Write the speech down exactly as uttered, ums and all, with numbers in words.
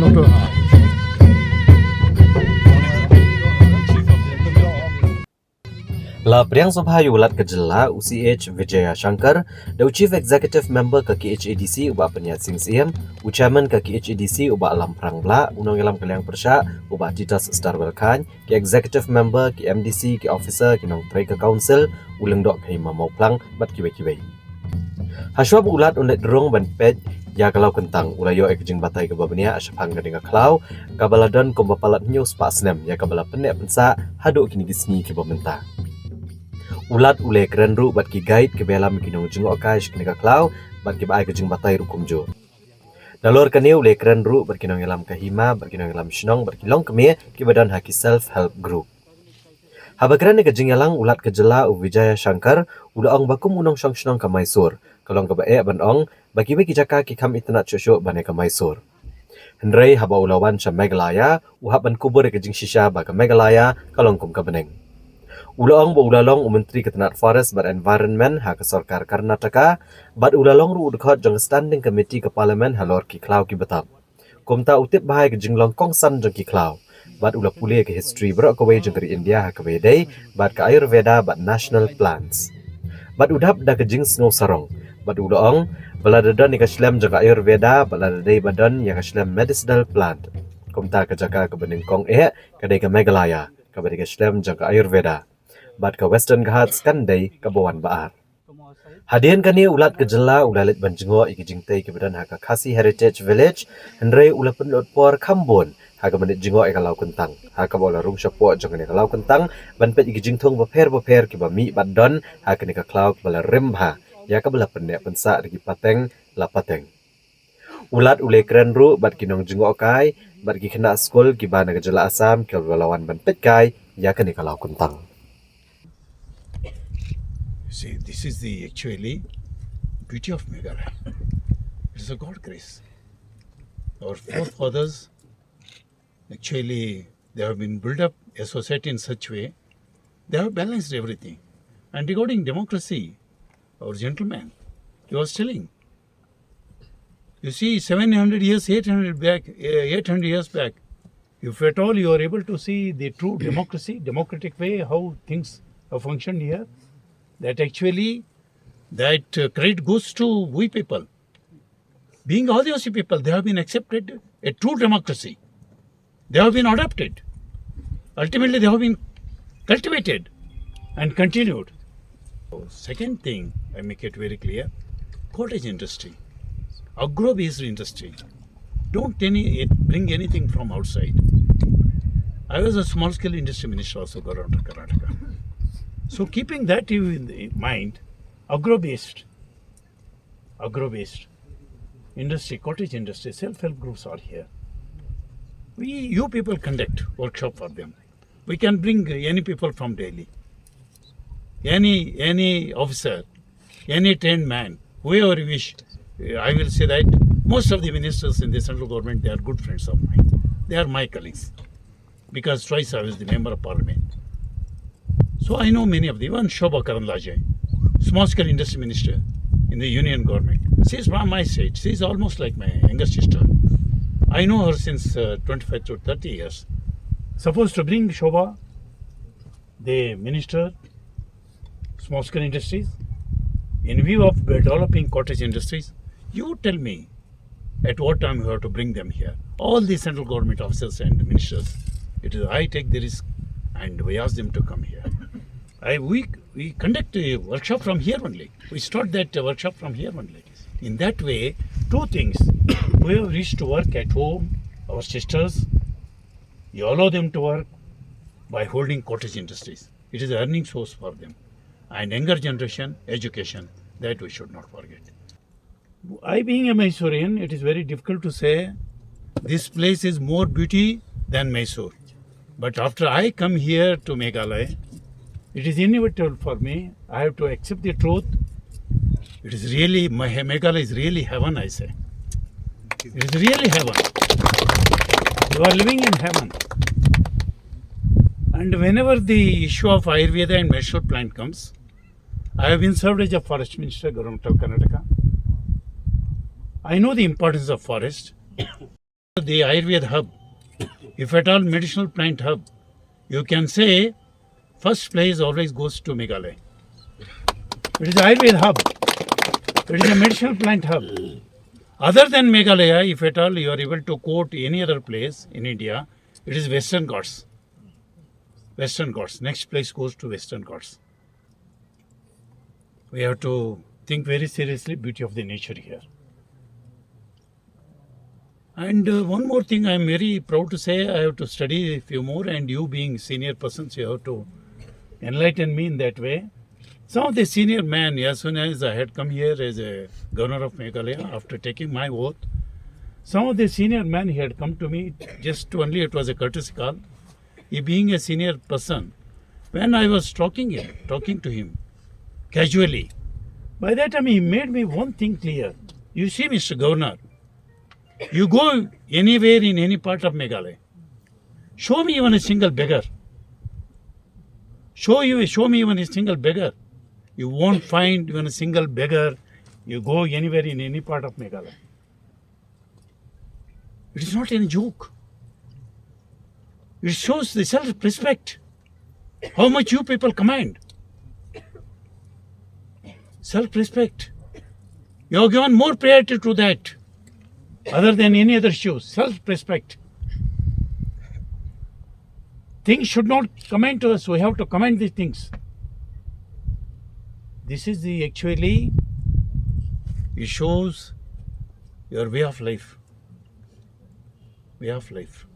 La pdiang sngewbha ïa u Lat ka jylla, u C H Vijayashankar, da u Chief Executive Member ka K H A D C, u Bah Pynïaid Sing Syiem, u Chairman ka K H A D C, u Bah Lamphrang Blah, u Nongïalam ka Liang Pyrshah, u Bah Titus Starwell Chyne, ki Executive Member, ki M D C, ki Officer, ki nongtrei ka Council, u Lyngdoh ka Hima Mawphlang, bad kiwei kiwei. Hashwa ba u Lat un leit rung ban peit ïa ka Lawkyntang, u la ïoh ïa ka jingbatai kaba bniah shaphang kane ka khlaw, kaba la don kumba palat hynñiew spah snem, ïa kaba la pynneh pynsah haduh kine ki sngi kiba mynta. U Lat u la ïakren ruh bad ki guide kiba ïalam ïa ki nongjngohkai sha kane ka khlaw, bad kiba ai ka jingbatai ruh kumjuh. Nalor kane u la ïakren ruh bad ki nongïalam ka hima, bad ki nongïalam shnong, bad ki longkmie kiba don ha ki self help group. Haba kren ïa ka jingïalang, u Lat ka jylla, u Vijayashankar, u la ong ba kum u nongshong shnong ka Mysore, ka long kaba eh ban ong ba kiwei ki jaka ki kham itynnad shuh shuh ban ïa ka Mysore. Hynrei haba u la wan sha Meghalaya, u hap ban kubur ïa ka jingshisha ba ka Meghalaya ka long kum ka bneng. U la ong ba u la long u Myntri ka tnad Forest bad Environment ha ka sorkar Karnataka, bad u la long ruh u dkhot jong ka Standing Committee ka Parliament halor ki khlaw ki btap. Kumta u tip bha ïa ka jinglong kongsan jong ki khlaw, bad u la pule ïa ka history baroh kawei jong ka ri India ha kaba ïadei bad ka Ayurveda bad national plants. Bad u dap da ka jingsngew sarong, bad u la ong ba lada don ïa ka shlem jong ka Ayurveda, bad lada dei ba don ïa ka shlem medicinal plant, kumta ka jaka kaba nyngkong eh ka dei ka Meghalaya, kaba dei ka shlem jong ka Ayurveda, bad ka Western Ghats kan dei kaba wan ba ar. Hadien kane, u Lat ka jylla u la leit ban jngoh ïa ki jingtei kiba don ha ka Khasi Heritage Village, hynrei u la pynlut por kham bun ha kaba leit jngoh ïa ka Lawkyntang, ha kaba u la rung shapoh jong kane ka Lawkyntang ban peit ïa ki jingthung bapher bapher kiba mih bad don ha kane ka khlaw kaba la rim bha, ïa kaba la pynneh pynsah da ki pateng la pateng. U Lat u la ïakren ruh bad ki nongjngohkai bad ki khynnah skul kiba na ka jylla Assam kiba la wan ban peitkai ïa kane ka Lawkyntang. See, this is the actually beauty of Meghalaya. It's a God grace. Our forefathers, actually, they have been built up a society in such way, they have balanced everything. And regarding democracy, our gentleman, he was telling, you see, seven hundred years, eight hundred back, eh, eight hundred years back, if at all you are able to see the true democracy, democratic way, how things have functioned here, that actually, that uh, credit goes to we people. Being Adivasi people, they have been accepted a true democracy. They have been adopted. Ultimately, they have been cultivated and continued. Second thing, I make it very clear, cottage industry, agro-based industry. Don't any, bring anything from outside. I was a small-scale industry minister also, Government of Karnataka. So keeping that in mind, agro-based, agro-based industry, cottage industry, self-help groups are here. We, you people conduct workshop for them. We can bring any people from Delhi, any, any officer, any trained man, whoever you wish. I will say that most of the ministers in the central government, they are good friends of mine. They are my colleagues because twice I was the member of parliament. So I know many of them, even Shobha Karandlaje, small scale industry minister in the union government. She is from my state. She is almost like my younger sister. I know her since uh, twenty-five to thirty years. Supposed to bring Shobha, the minister, small scale industries, in view of developing cottage industries, you tell me at what time you have to bring them here. All the central government officers and ministers, it is, I take the risk and we ask them to come here. I, we, we conduct a workshop from here only. We start that uh, workshop from here only. In that way, two things. We have reached to work at home, our sisters, you allow them to work by holding cottage industries. It is an earning source for them. And younger generation, education, that we should not forget. I, being a Mysorean, it is very difficult to say this place is more beauty than Mysore. But after I come here to Meghalaya, it is inevitable for me. I have to accept the truth. It is really, Meghalaya is really heaven, I say. It is really heaven. You are living in heaven. And whenever the issue of Ayurveda and medicinal plant comes, I have been served as a forest minister, Government of Karnataka. I know the importance of forest. the Ayurved hub, if at all medicinal plant hub, you can say first place always goes to Meghalaya. It is Ayurved hub. It is a medicinal plant hub. Other than Meghalaya, if at all you are able to quote any other place in India, it is Western Ghats. Western Ghats. Next place goes to Western Ghats. We have to think very seriously beauty of the nature here. And uh, one more thing, I'm very proud to say I have to study a few more, and you being senior persons, you have to enlighten me in that way. Some of the senior men, as soon as I had come here as a governor of Meghalaya, after taking my oath, some of the senior men he had come to me just only, it was a courtesy call. He being a senior person, when I was talking him, talking to him casually, by that time he made me one thing clear. You see, Mister Governor, you go anywhere in any part of Meghalaya, show me even a single beggar. Show you, show me even a single beggar. You won't find even a single beggar. You go anywhere in any part of Meghalaya. It is not any joke. It shows the self-respect. How much you people command. Self-respect. You have given more priority to that other than any other issue. Self-respect. Things should not command to us. We have to command these things. This is the actually, it shows your way of life. Way of life.